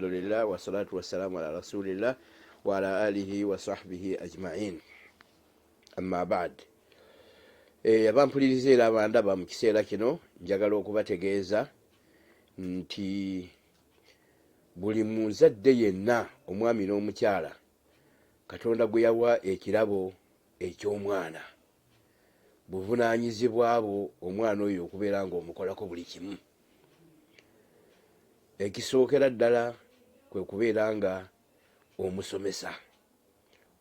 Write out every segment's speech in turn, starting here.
Alhamdulillah wassalatu wassalamu ala rasulillah wa ala alihi wa sahbihi ajmain, amma ba'd. Abampuliriza era abandaba mu kiseera kino, njagala okubategeeza nti buli muzadde yenna, omwami n'omukyala, Katonda gwe yawa ekirabo eky'omwana, buvunaanyizibwa bwo omwana oyo okubeera ng'omukolako buli kimu. Ekisookera ddala kwe kubeera nga omusomesa.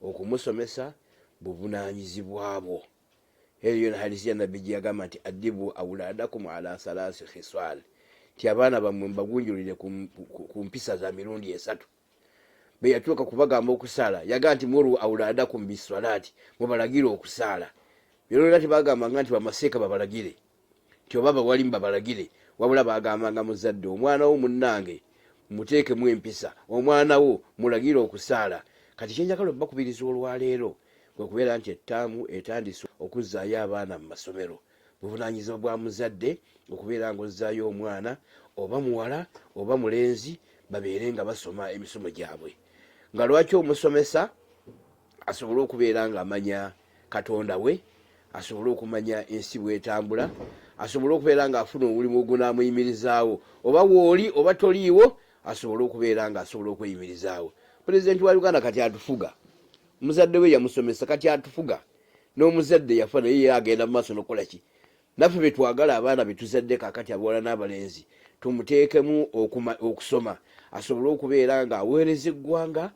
Okumusomesa buvunaanyizibwa bwo. Eyo yona hadisi ya Nabbi gye yagamba nti adibu awuladakum ala salasi khisal, nti abaana bammwe mbagunjulire ku mpisa za mirundi esatu. Bwe yatuuka kubagamba okusaala, yagamba nti muru awuladakum biswalaati, mubalagire okusaala. Byonna tebagambanga nti bamaseeka babalagire, nti oba bawalimu babalagire, wabula bagambanga muzadde, omwana wo munnange muteekemu empisa, omwana wo mulagire okusaala. Kati kyenjagala obbakubiriza olwaleero kwe kubeera nti ettaamu etandise okuzzaayo abaana mu masomero. Buvunaanyizibwa bwa muzadde okubeera ng'ozzaayo omwana, oba muwala oba mulenzi, babeere nga basoma emisomo gyabwe. Nga lwaki omusomesa? Asobole okubeera ng'amanya Katonda we, asobole okumanya ensi bw'etambula, asobole okubeera ng'afuna omulimu ogunaamuyimirizaawo, oba wooli oba toliiwo, asobole okubeera ng'asobola okweyimirizaawo. Pulezidenti wa Uganda kati atufuga, muzadde we yamusomesa, kati atufuga. N'omuzadde yafa, naye ye agenda mu maaso n'okukola ki? Naffe be twagala abaana be tuzadde kaakati, abawala n'abalenzi, tumuteekemu okusoma asobole okubeera ng'aweereza eggwanga,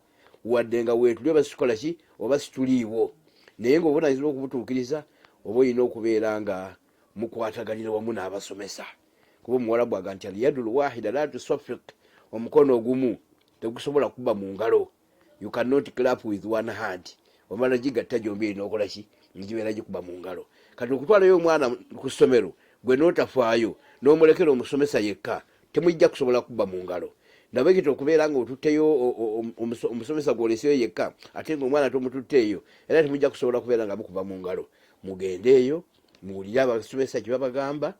wadde nga weetuli oba situkola ki oba situliiwo, naye ng'obuvunaanyizibwa okubutuukiriza oba olina okubeera nga mukwataganira wamu n'abasomesa, kuba omuwalabu aga nti alyadu lwahida la tusafik, omukono ogumu tegusobola kuba mu ngalo. You cannot clap with one hand. Omala gigatta gyombi erina okola ki, ngibeera gikuba mu ngalo. Kati okutwalayo omwana ku ssomero gwe n'otafaayo n'omulekera omusomesa yekka, temujja kusobola kuba mu ngalo. Nabwekita okubeera nga otutteyo omusomesa gwoleseyo yekka, ate nga omwana tomututteeyo, era temujja kusobola kubeera nga mukuba mu ngalo. Mugendeeyo muwulire abasomesa kye babagamba,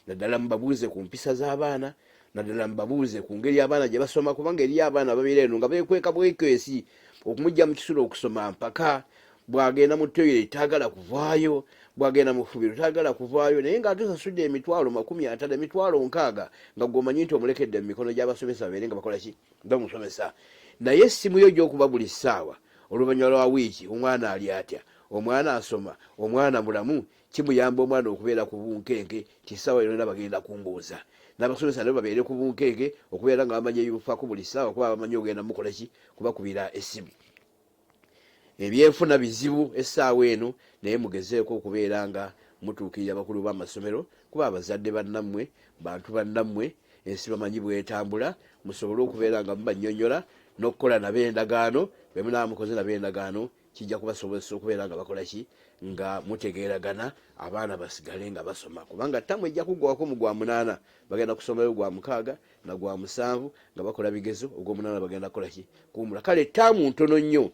naddala mubabuuze ku mpisa z'abaana, naddala mubabuuze ku ngeri abaana gye basoma, kubanga eriyo abaana babeera eno nga beekweka bwekwesi okumujja mu kisulo okusoma mpaka bw'agenda mu toilet taagala kuvaayo, bw'agenda mu ffubiro taagala kuvaayo, naye ng'ate osasudde emitwalo 50, emitwalo 60, nga gw'omanyi nti omulekedde mu mikono gy'abasomesa babeere nga bakola ki, bamusomesa. Naye essimu yo gy'okuba buli ssaawa oluvannyuma lwa wiiki, omwana ali atya, omwana asoma, omwana mulamu, kimuyamba omwana okubeera ku bunkenke nti essaawa yonna bagenda kumbuuza. N'abasomesa nabo babeere ku bunkenke okubeera nga bamanya ebimufaako buli ssaawa, kuba bamanyi ogenda mukola ki, kubakubira essimu. Ebyenfuna bizibu essaawa eno, naye mugezeeko okubeera nga mutuukirira abakulu b'amasomero, kuba abazadde bannammwe, bantu bannammwe, ensi bamanyi bwetambula, musobole okubeera nga mubannyonnyola n'okukola nabo endagaano. Bwe munaaba mukoze nabo endagaano, kijja kubasobozesa okubeera nga bakola ki, nga mutegeeragana, abaana basigale nga basoma, kubanga ttamu ejja kuggwako mu gwa munaana, bagenda kusomayo gwa mukaaga na gwa musanvu nga bakola bigezo, ogw'omunaana bagenda kukola ki, kuwumula. Kale ttaamu ntono nnyo.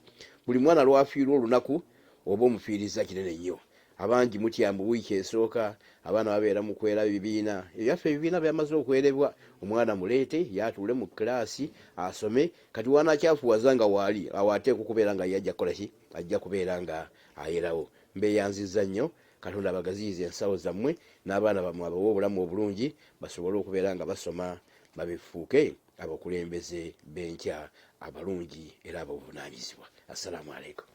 Buli mwana lwafiirwa olunaku oba omufiiriza kinene nnyo. Abangi mutya mbu wiiki esooka abaana babeera mu kwera bibiina. Ebyaffe ebibiina byamaze okwerebwa. Omwana muleete yaatuule mu kilaasi asome. Kati wanakyafuwaza nga waali awo, ateekwa okubeera nga ye ajja kukola ki, ajja kubeera nga ayerawo. Mbeeyanzizza nnyo. Katonda abagaziyize ensawo zammwe n'abaana bammwe, abawe obulamu obulungi basobole okubeera nga basoma babefuuke abakulembeze b'enkya abalungi era ab'obuvunaanyizibwa. Assalaamu alaikum.